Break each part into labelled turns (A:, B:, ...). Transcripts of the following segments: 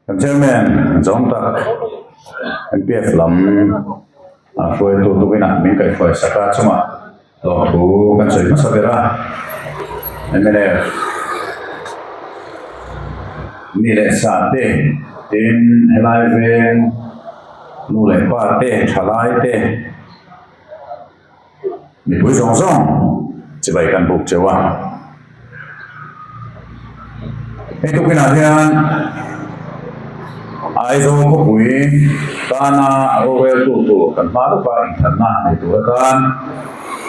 A: Kan chairman zawng tak MPF lam a hruaitu tukinah min kaihhruai sak a chungah lawmthu kan sawi hmasa ber a mnf mi leh sa te tin helai veng nu leh pa te thalai te Mipui zawng zawng chibai kan buk cheu a. Hei tukinah hian Aizawl khawpui tana roreltu tur kan hma lawka inthanna nei tur atan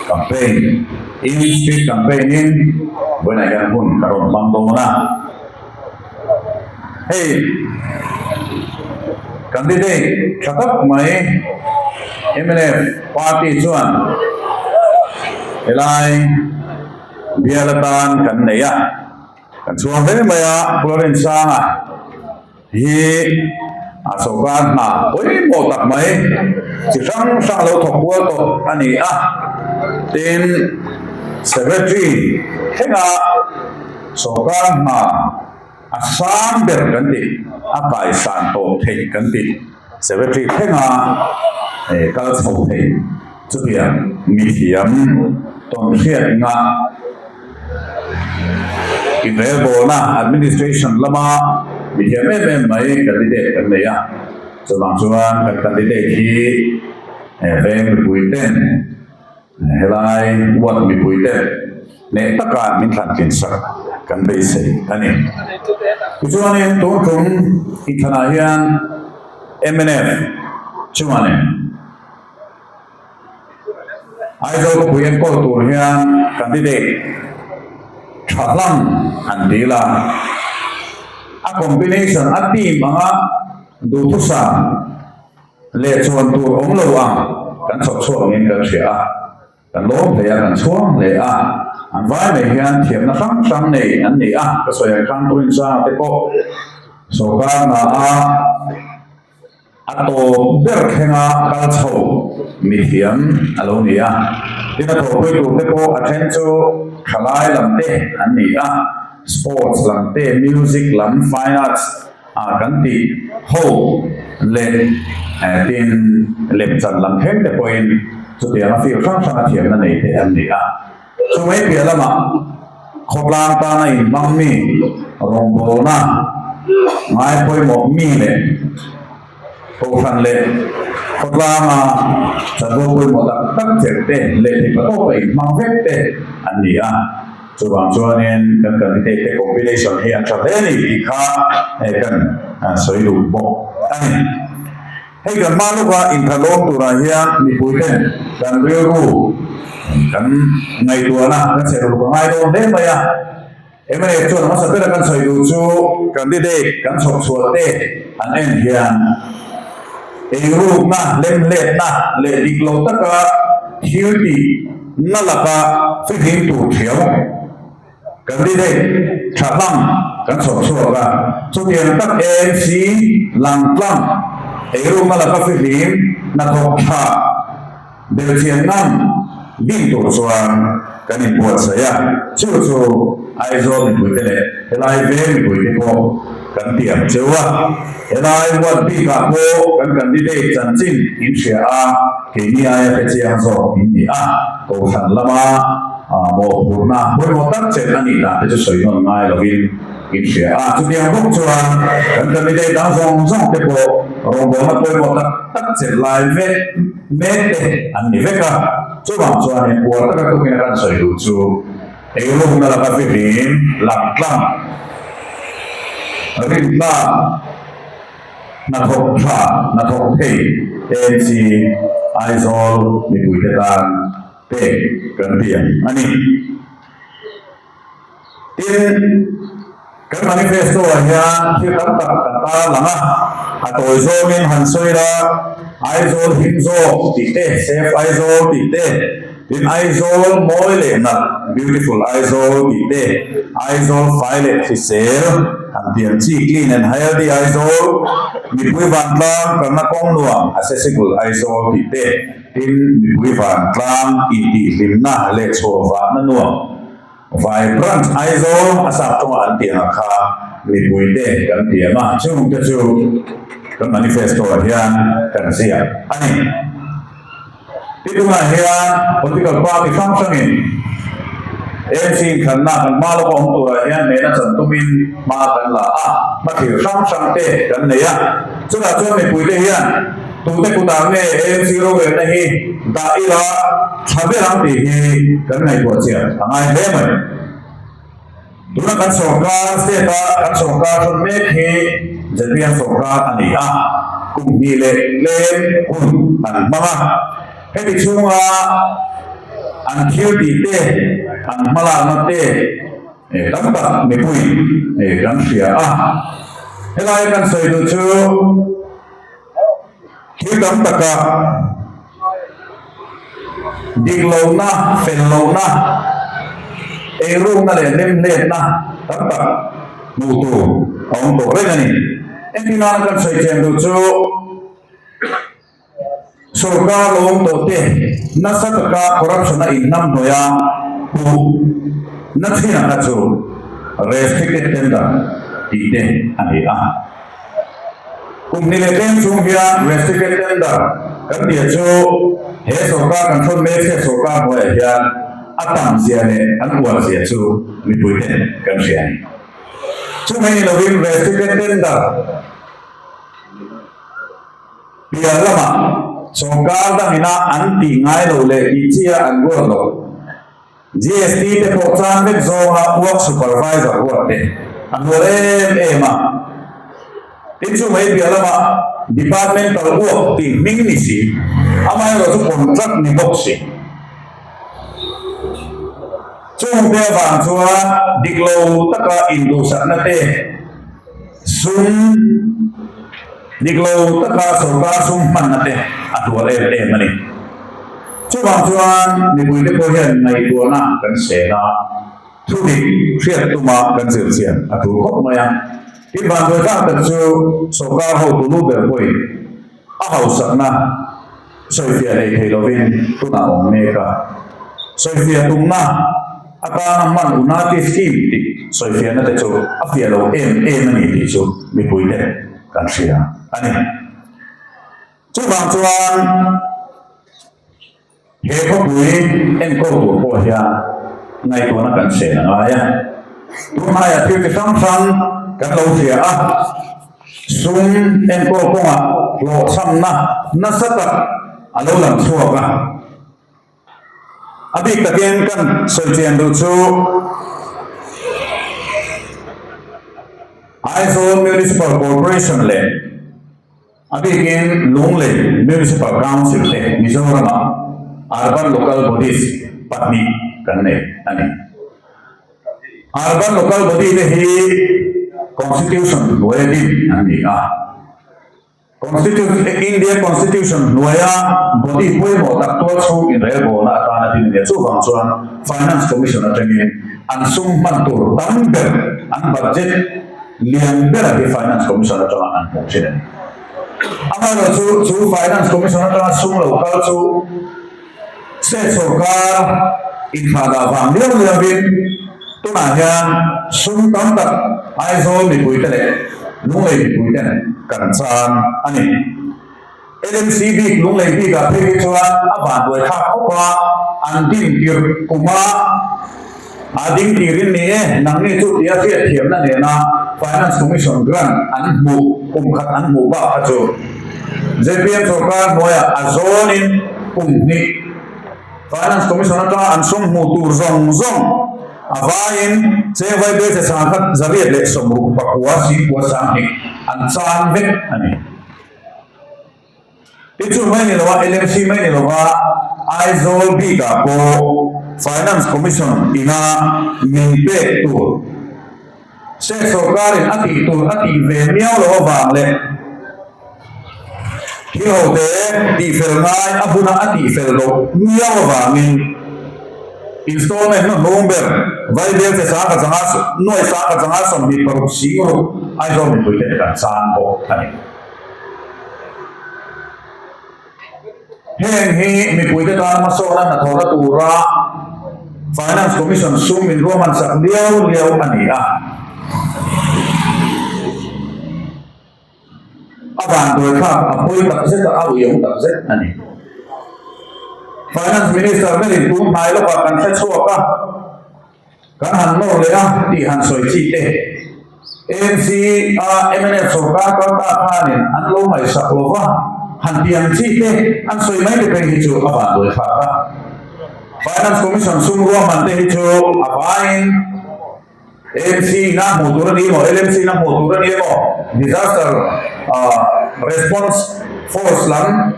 A: campaign in street campaign in vawiinah hian hun ka rawn hmang dawn a. Hei candidate tha tak mai mnf party chuan helai bial atan kan nei a kan chhuang hle mai a Pularinsanga hi a sawrkar hna pawimawh tak mai chi hrang hrang lo thawk kual tawh a ni a tin secretary thlenga Sawrkar hna a sang ber kan tih, a kaisan tawh theih kan tih, secretary thlenga kal chho thei chutiang mithiam tawnhriatna inrelbawlna, administration, lama mithiam em em mai candidate kan nei a. Chuvang chuan kan candidate hi veng mipui ten Helai ward mipuite hneh taka min thlan tlin sak kan beisei a ni. Tichuanin tun tum inthanah hian mnf chuanin Aizawl khawpui enkawl tur hian candidate tha hlang an dil a, a combination a team anga duhthusam Leh chuan tur awm lo ang kan chhawp chhuak niin kan hria a, kan lawm hle a, kan chhuang hle a, an vai mai hian thiamna hrang hrang nei an ni a, ka sawi ang khan Purinchanga te pawh sawrkar hna a a tawp ber thlenga kal chho mithiam a lo ni a, tin a thawhpui tur te pawh a then chu thalai lam te an ni a, sports lam te, music lam, fine arts. A kan tih ho leh tin lemchan lam thleng te pawhin chutianga field hrang hranga thiamna nei te an ni a. Chu mai piah lamah khawtlang tana inhmang mi, rawngbawlna ngai pawimawh mi leh kohhran leh khawtlanga chanvo pawimawh tak tak chelh te leh theihpa tawpa inhmang vek te an ni a. Chuvang chuanin kan candidate te combination hi an tha hle a ni tih kha kan sawi duh bawk a ni. Hei kan hma lawka inthalawm turah hian mipui ten kan rilru kan ngaihtuahna kan chhe ruk a ngai dawn hle mai a. Mnf chuan hmasa bera kan sawi duh chu candidate kan chhawp chhuah te an en hian eirukna, lemhletna leh dik lo taka thil tih Na laka fihlim tur thiau candidate tha hlang kan chhawp chhuak a, chutiang tak ANC langtlang eirukna laka fihlim hnathawk tha belhchian ngam ding tur chuan kan inbuatsaih a, chu chu Aizawl mipuite leh helai veng mipuite pawh kan tiam cheu a, helai ward bikah pawh kan candidate chanchin in hria a. Keini aia hre chiang zawk in ni a, Kohhran lama mawhphurhna pawimawh tak chet a nih dan te chu sawi nawn ngai lovin in hria a. Chutiang bawk chuan kan candidate dang zawng zawng te pawh rawngbawlna pawimawh tak tak chet lai mek mek te an ni vek a. Chuvang chuanin uar taka tukin a kan sawi duh chu eirukna laka fihlim langtlang rintlak, Hnathawk tha, hnathawk thei ANC Aizawl mipuite tan pek kan ti ang a ni. Tin, kan manifesto ah hian thil tam tak kan tar lang a, a tawi zawngin han sawi la, Aizawl him zawk tih te, Safe Aizawl tih te, Tin Aizawl mawi leh nalh, Beautiful Aizawl tih te, Aizawl fai leh hrisel han ti ang chi, Clean and Healthy Aizawl, mipui vantlang kalna kawng nuam, Accessible Aizawl tih te, tin mipui vantlang intihhlimna leh chhuahvahna nuam, Vibrant Aizawl a sap tawngah an ti ang kha. mipuite kan tiam a, chungte chu kan manifesto ah hian kan ziak a ni. Ti tunah hian political party hrang hrangin AMC inkhanna kan hma lawka awm turah hian hnehna chan tumin hma kan la a, hmathlir hrang hrang te kan nei a. Chutah chuan mipuite hian tute kutah nge AMC rorelna hi dah ila tha ber ang tih hi kan ngaihtuah chiah a ngai hle mai. Tuna kan sawrkar state a kan sawrkar hrawn mek hi ZPM sawrkar a ni a, kum hnih leh tlem hun an hmang a. Heti chhunga an thil tih te, an hmalakna te tam tak mipui kan hria a. Helai kan sawi duh chu thil tam taka Dik lohna, fel lohna, eirukna leh hlemhletna tam tak hmuh tur a awm tawh reng a ni. Entirnana kan sawi thiam duh chu sorkar lo awm tawh te nasa taka corruption a inhnamhnawih a puh na thin ang kha chu restricted tender tih te a ni a. Kum ni leh tlem chung hian restricted tender kan tih chu he sorkar kan thawn mek hriat sorkar hnuaiah hian a tam zia leh an uar zia chu mipui ten kan hria a ni. Chumai ni lovin restricted tender piah lamah sorkar dangina an tih ngai lo leh tih chi a an ruat lo. GST te pawh chan vek zawnga work supervisor ruat te an rual em em a. Tin chu mai piah lamah departmental work tih hming ni si, amaherawh chu contract ni bawk si. Chung te avang chuan dik lo taka induhsakna te, sum dik lo taka sorkar sum hmanna te a hlual em em a ni. Chuvang chuan mipuite pawh hian ngaihtuahna kan sên a, thu dik hriat tuma kan zir chian a tul khawp mai a. Tin vanduai tlak tak chu sorkar hotu lu ber pawhin a hausakna sawifiah nei thei lovin tunah a awm mek a. Sawifiah tumna atana hman Unati scheme tih sawifiahna te chu a fiah lo em em a ni tih chu mipuite kan hria a ni. Chuvang chuan he khawpui enkawl tur pawh hian ngaihtuahna kan chen a ngai a. Tunhaiah thil chi hrang hrang kan lo hria a, sum enkawl kawngah hlawhchhamna nasa tak a lo lang chhuak a. A bik takin kan sawi chian duh chu Aizawl Municipal Corporation leh A bikin Lunglei Municipal Council te Mizoramah Urban Local Bodies pahnih kan nei a ni. Urban Local Body te hi Constitution hnuaia din an ni a. Constitution, India Constitution hnuaia body pawimawh tak tual chhung inrelbawlna atana din a ni a. Chuvang chuan Finance Commission atangin an sum hman tur tam ber an budget Lian bera hi Finance Commission atanga an hmuh thin a ni. Amaherawh chu, chu Finance Commission atanga sum lo kal chu State sorkar inthlahdah vang liau liauin tunah hian sum tam tak Aizawl mipuite leh Lunglei mipuiten kan chan a ni. LMC bik Lunglei bikah phei hi chuan a vanduai thlak khawp a, an din tirh kuma a ding tirin ni e, nangni chu tia hriatthiamna nena Finance Commission grant an hmuh kum khat an hmuh bak kha chu zpm sorkar hnuaiah a zawnin kum hnih Finance Commission atanga an sum hmuh tur zawng zawng a vaiin chengvai bel che sangkhat 169 singkua 2000 an chan vek a ni. I chu mai ni lova, LMC mai ni lova, Aizawl bikah pawh Finance Commission ina min pek tur State sorkarin a tih tur a tih ve miau loh avang leh thil hote tihfel ngai a huna a tihfel loh miau avangin installment hnuhnung ber Vaibel che sangkhat zanga nuai sangkhat zanga 26 sing ruk Aizawl mipuite kan chang bawk a ni. Heng hi mipuite tan hmasawna hnathawhna tura Finance Commission sum min ruahman sak liau liau a ni a. vanduai thlak a pawi tak zet a, a uiawm tak zet a ni. Finance Minister berin tun hnai lawkah kan hre chhuak a, kan han nawr leh a tih han sawi chi te. AMC a mnf sorkar kal ta khanin an lo ngaihsak lo va, han ti ang chi te an sawi mai te phei hi chu a vanduai thlak a. Finance Commission sum ruahman te hi chu a vaiin AMC ina hmuh tur a ni emaw, LMC ina hmuh tur a ni emaw, Disaster Response Force lam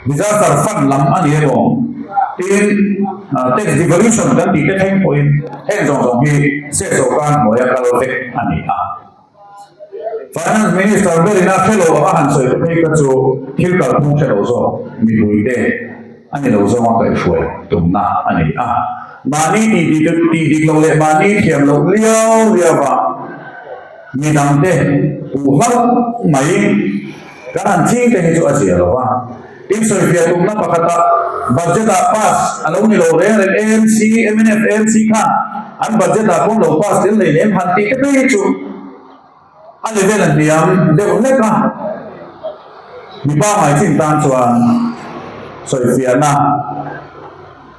A: Disaster Fund lam a ni emaw, tin Tax Devolution kan tih te thleng pawhin heng zawng zawng hi state sorkar hnuaia kal vek a ni a. Finance Minister berin a hre lo anga han sawi te phei kha chu thil kalphung hre lo zawk mipuite a ni lo zawnga kaihhruai tumna a ni a. Mahni tih dik tih dik loh leh mahni thiam loh liau liau ah midangte puh hlauh mai kan han ching te hi chu a zia lo va. Tin sawifiah tumna pakhatah budget ah pass a lo ni lo reng reng AMC, mnf AMC khan an budget ah pawh lo pass tel nei lem han tih te phei hi chu a level a hniam deuh hlek a. Mi pangngai chin tan chuan sawifiahna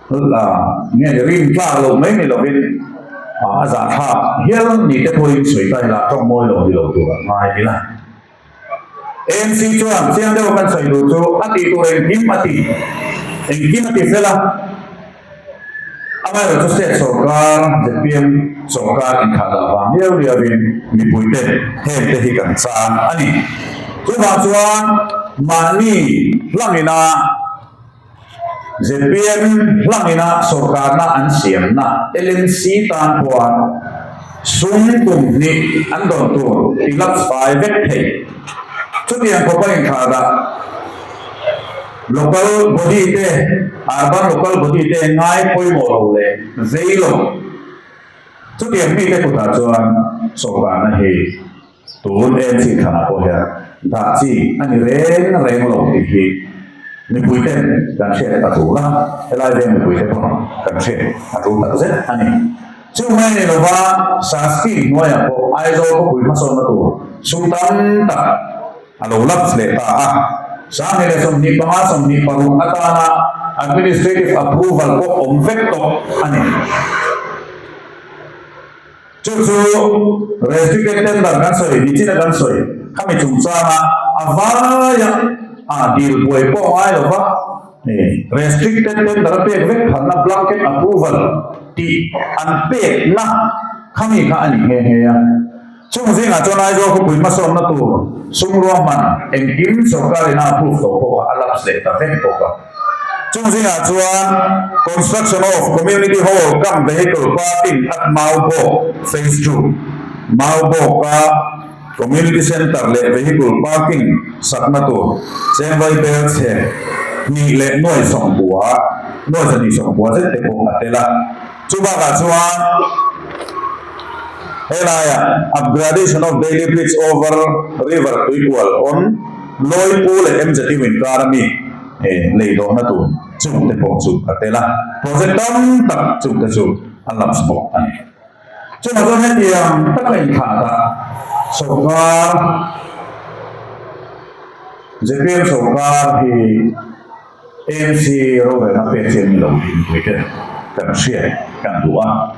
A: la nge ni rin tlak loh mai ni lovin a zahthlak hial ni te pawhin sawi ta ila tawngmawi lo ni lo tur a ngai ila. AMC chuan chiang deuh kan sawi duh chu a tih tur engkim a ti, engkim a ti fel a. Amaherawhchu state sorkar, zpm sorkar inthah dah vang liau liauin mipuite hengte hi kan chang a ni. Chuvang chuan mahni hlangina zpm hlangina sorkarna an siamna LMC tan pawha sum kum hnih an dawn tur ti lap fai vek thei. Chutiang khawpa inthah dah Local body te, Urban Local Body te ngai pawimawh lo leh vei lo. Chutiang mite kutah chuan sorkarna hi tun em chi thlanah pawh hian dah chi a ni reng reng lo tih hi mipuiten kan hriat a tul a, helai veng mipuite pawh kan hriat a tul takzet a ni. Chu mai ni lova Saskin hnuaiah pawh Aizawl khawpui hmasawnna tur sum tam tak a lo lapse leh ta a. 2025, 26 atana administrative approval pawh awm vek tawh a ni. Chu chu restricted tender kan sawi, nichina kan sawi khami chungchanga a vaia a dil buai pawh ngai lo va, restricted tender a pek vek phalna blanket approval tih an pekna khami kha a ni nghe nghe a. Chung zingah chuan Aizawl khawpui hmasawnna tur sum ruahman engkim sorkarin a approve tawh pawh kha a lapse leh ta vek bawk a. Chung zingah chuan Construction of Community Hall cum Vehicle Parking at Maubawk Phase Ii, Maubawk-a Community Centre leh Vehicle Parking sakna tur chengvai bel chhe hnih leh nuai sawmpua, nuai zahnih sawmpua zet te pawh a tel a. Chu bakah chuan helaiah Upgradation of Bailey Bridge over River Tuikual on Lawipu leh MZU inkar ami lei dawhna tur chung te pawh chu a tel a, project tam tak chung te chu a lapse bawk a ni. Chungah chuan hetiang taka inthlah dah sawrkar zpm sawrkar hi AMC rorelna pek chi an ni lo tih mipuite kan hriat kan duh a.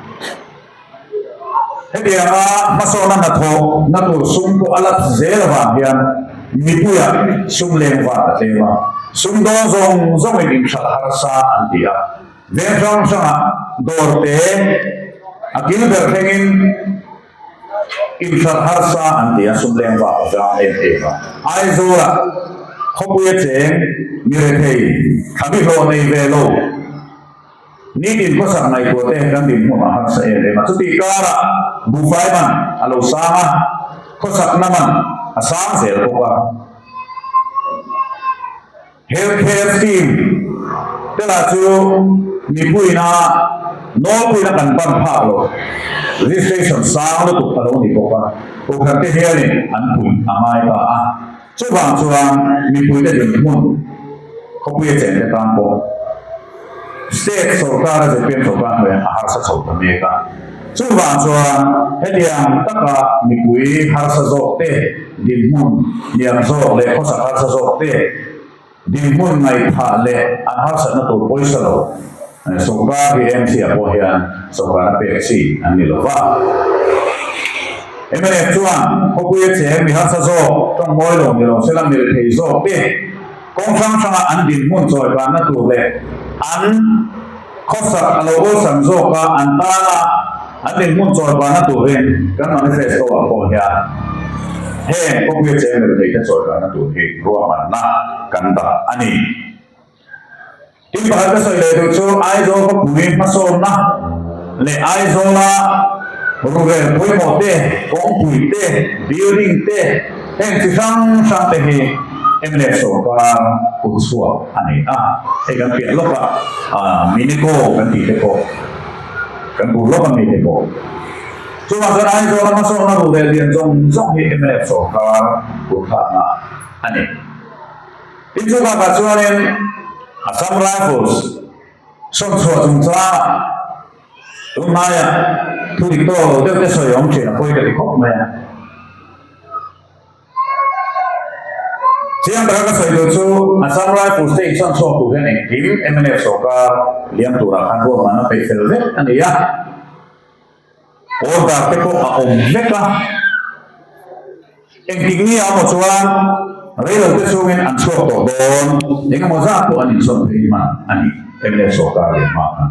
A: Hetianga hmasawnna hnathawh na tur sum pawh a lap zel avang hian mipuia sum leng vat a tlem a, sum dawn zawng zawngin inhralh harsa an ti a. Veng hrang hrangah dawrte a kil ber thlengin Inhralh harsa an ti a, sum leng vak a vang em em a. Aizawlah khawpuia cheng mi rethei thlami hlawh nei ve lo nitin khawsak ngaihtuah te kan dinhmun a harsa em em a. Chutih karah buhfai man a lo sang a, khawsakna man a sang zel bawk a. Health care scheme te lah chu mipuina nawlpuina kan ban phak lo, registration sang lutuk a lo ni bawk a, Kohhran te hianin an pui a ngai ta a, chuvang chuan mipuite dinhmun khawpuia chengte tan pawh state sorkar a zpm sorkar hnuaiah a harsa chho ta mek a. Chuvang chuan hetiang taka mipui harsa zawk te dinhmun hniam zawk leh khawsak harsa zawk te dinhmun ngaihthah leh an harsatna tur pawisa lo sawrkar hi MC ah pawh hian sawrkarna pek chi an ni lo va. Mnf chuan khawpui a cheng mi harsa zawk tawng mawi lo ni lo sela mirethei zawk te kawng hrang hranga an dinhmun chawi banna tur leh an Khawsak a lo awlsam zawk a, an tan a, an dinhmun chawi banna turin kan manifesto ah pawh hian heng khawpuia cheng leh theihte chawi banna tur hi ruahmanna kan dah a ni. Tin pakhat ka sawi leh duh chu Aizawl khawpui hmasawnna leh Aizawla rurel pawimawh te, kawngpui te, building te, Heng chi hrang hrang te hi mnf sawrkar kut chhuak a ni a, hei kan piah lawk a Minico kan tih te pawh kan bur lawk a mi te pawh. Chuvang chuan Aizawl a hmasawnna ruh leh lian zawng zawng hi mnf sawrkar kut thlakna a ni. Tin chu bakah chuanin Assam Rifles sawnchhuah chungchangah tunhnaiah thu dik tawk lo deuh te sawi awm thin a pawi ka ti khawp mai a. Chiang taka ka sawi duh chu Assam Rifles te insawn chhuak tur hian engkim mnf sawrkar liam turah khan ruahmanna peih fel vek a ni a, order te pawh a awm vek a, engtik ni ah maw chuan reilo te chungin an chhuak tawh dawn, engemaw zat pawh an insawn phei hman a ni mnf sawrkar liam hma khan.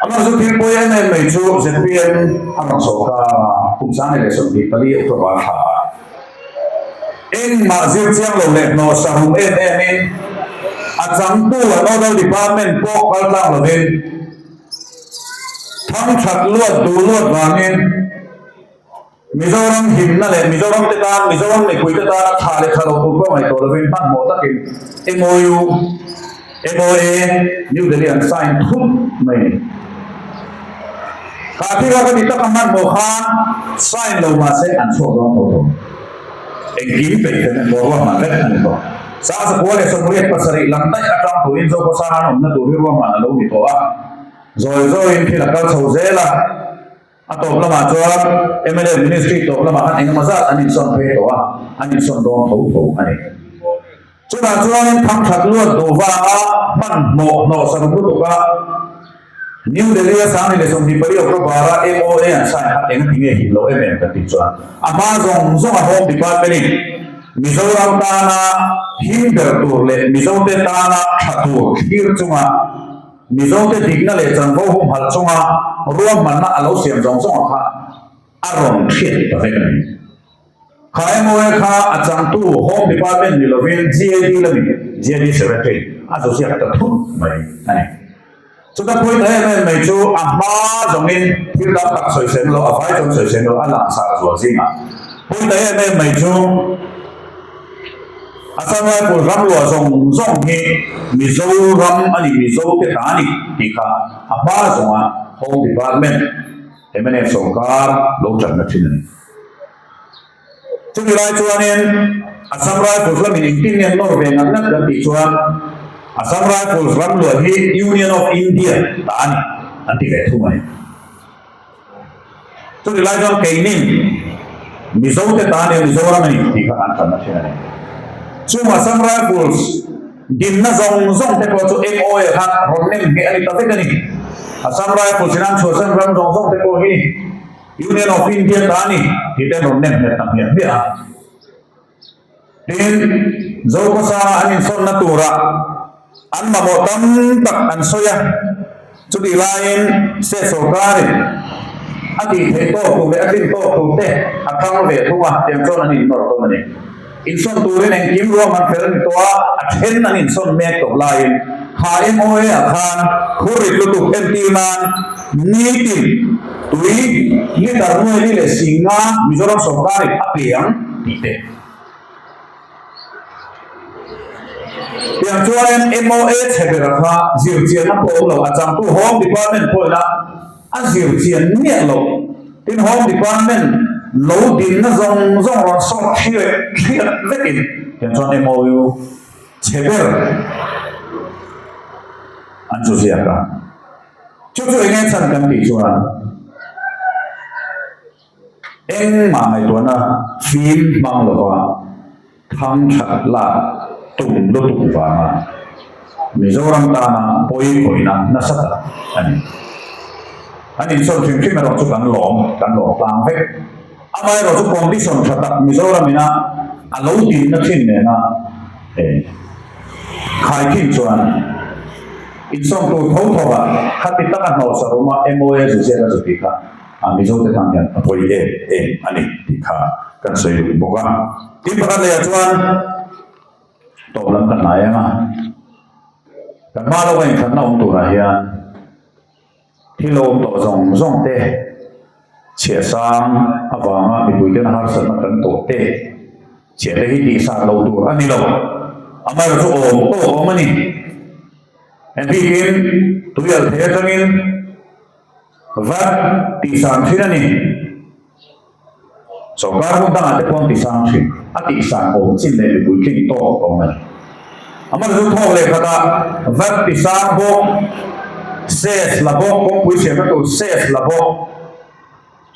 A: Amah chu thil pawi em em mai chu zpm a rawn chho ta a, kum 2024 October thla ah engmah zir chiang lo leh hnawh sahum em em in a changtu a nodal department pawh kal tlang lovin thangthat luat duh luat vangin Mizoram himna leh Mizoram te tan, Mizoram mipui te tana tha leh tha lo tur pawh ngaihtuah lovin hmanhmawh takin MOU, MOA, New Delhi an sign thut mai a ni. Kha thil a ka ti tak a hmanhmawh khan sign lo mahse an chhuak dawn tho tho. Engkim peih fel an ruahman vek a ni tawh. 1987 lam daih atang turin Zokhawsang an awmna tur hi ruahman a lo ni tawh a. Zawi zawiin thil a kal chho zel a. A tawp lamah chuan mla Ministry tawp lamah khan engemaw zat an insawn phei tawh a, an insawn dawn tho tho a ni. Chutah chuanin thangthat luat duh vanga hmanhmawh hnawh sa rum lutuk a, New Delhi-a 2024 October-a MOA an sign kha eng ti nge him lo em em kan tih chuan a hma zawng zawng a Home Department-in Mizoram tana him ber tur leh Mizote tana tha tur thlir chunga Mizote dikna leh chanvo humhalh chunga ruahmanna a lo siam zawng zawng kha a rawn hriat ta vek a ni. Kha MOA kha a changtu Home Department ni lovin GAD lamin GAD Secretary a zu ziak ta thut mai a ni. Chuta pawi ta em em mai chu a hma zawngin thil dang tak sawi sem lo, a vai chuan sawi sem lo a langsar zual zingah pawi ta em em mai chu, Assam Rifle ram luah zawng zawng hi Mizoram a ni, Mizo te ta a ni tih kha a hma zawnga Home Department mnf sawrkar lo tanna thin a ni. Chumi lai chuanin Assam Rifles lamin engtin nge an nawr ve ngat ngat kan tih chuan Assam Rifles ram luah hi Union of India ta a ni an ti ve thung a ni. Chuti lai chuan keinin Mizote ta nia Mizoram a ni tih kha an tanna thin a ni. Chung Assam Rifles dinna zawng zawng te pawh chu MOA khan rawn nem ngheh a ni ta vek a ni. Assam Rifles in an chhuahsan ram zawng zawng te pawh hi Union of India ta a ni tih te an rawn nem nghet ta hmiah hmiah a. Tin, Zokhawsanga an insawnna turah an mamawh tam tak an sawi a, chutih laiin state sawrkarin a tih theih tawk tur leh a tlin tawk tur te a thlang ve thung a, tiang chuan an innawr dawn a ni. Insawn turin engkim ruahman fel a ni tawh a, a then an insawn mek tawh laiin kha MOA ah khan phurrit lutuk entir nan nitin tui litre nuaili leh singa Mizoram sawrkarin a pe ang tih te. Tiang chuanin MOA chhe bera kha zirchianna pawh awm lo, a changtu Home Department pawhin a a zirchian miah lo. Tin, Home Department lo dinna zawng zawng rawn sawt thliah thliah vekin tiang chuan MOU chhe ber an chu ziak a. Chu chu enge chhan kan tih chuan. Engmah ngaihtuahna fim hmang lova thang that lak tum lutuk vanga Mizoram tana pawi khawihna nasa tak a ni. An insawn hrim hrim erawh chu kan lawm, kan lawm tlang vek. Amaherawh chu condition tha tak Mizoram ina a lo dinna thin nena khaikhin chuan insawn tur tho tho ah khati taka hnawhsa ruma MOA zu ziak a zu tih kha a Mizo te tan hian a pawi em em a ni tih kha kan sawi duh bawk a. Tin pakhat leh ah chuan tawp lam ka hnai ang a, kan hma lawka inthatna awm turah hian thil awm tawh zawng zawng te chhiah sang avanga mipui tena harsatna kan tawh te chhiah te hi tihsat loh tur a ni lo. Amaherawhchu chu awm tawk a awm a ni. Engtikin tuialh thei atangin Vat tihsang thin a ni. Sorkar hmun dangah te pawh an tisang thin. A tihsang awm chin leh mipui tling tawk a awm a ni. Amah chu thawk leh khatah vat tisang bawk, cess la bawk, kawngpui siamna tur cess la bawk,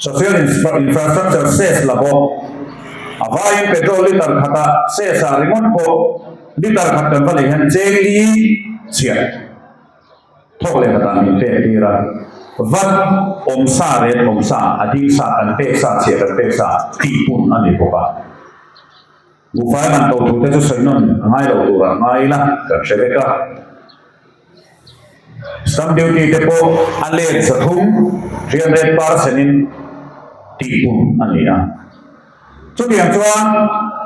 A: social infrastructure cess la bawk, a vaiin petrol litre khatah cess ah ringawt pawh litre khat kan va lei hian cheng li chhiah. Thawk leh khatah min pek tir a, vat awm sa ret awm sa, a ding sa kan pek sa, chhia kan pek sa tih pun a ni bawk a. Buhfai man to thu te chu sawi nawn a ngai lo tur ah ngai ila kan hre vek a. Stamp duty te pawh a let 300, 300 percent in tih pun a ni a. Chutiang chuan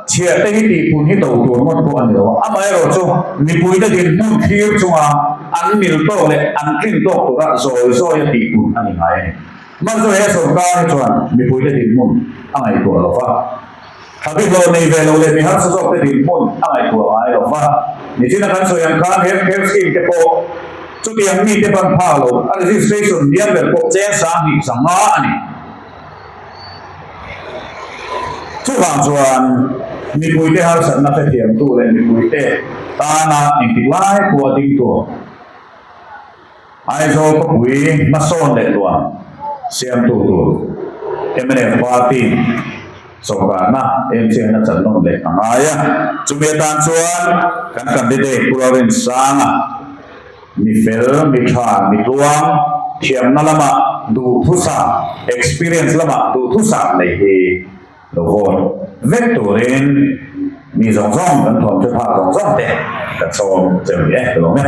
A: chhiahte hi tihpun hi do tur ngawt pawh a ni lo a, amaherawhchu mipuite dinhmun thlir chunga an mil tawk leh an tlin tawk tura zawi zawia tihpun a ni ngai a ni. Hmanchu he sorkar hi chuan mipuite dinhmun a ngaihtuah lo va, thlabi hlawh nei ve lo leh mi harsa zawkte dinhmun a ngaihtuah ngai lo va, nichina kan sawi ang khan health care scheme te pawh chutiang mite ban phak lo, a registration hniam ber pawh cheng 2500 a ni. Chuvang chuan mipuite harsatna hrethiamtu leh mipuite tana engtik lai pawha ding tur Aizawl khawpui hmasawn leh tuan siamtu tur mnf party sawrkarna emchianna chan nawn leh a ngai a. Chumi atan chuan kan candidate Pu Lalrinsanga Mi fel, mi tha, mi tluang, thiamna lama duhthusam, experience lama duhthusam nei hi lo vote vek turin mi zawng zawng kan thawm chu phak zawng zawng te kan sawm cheu ni e, ka lawm e.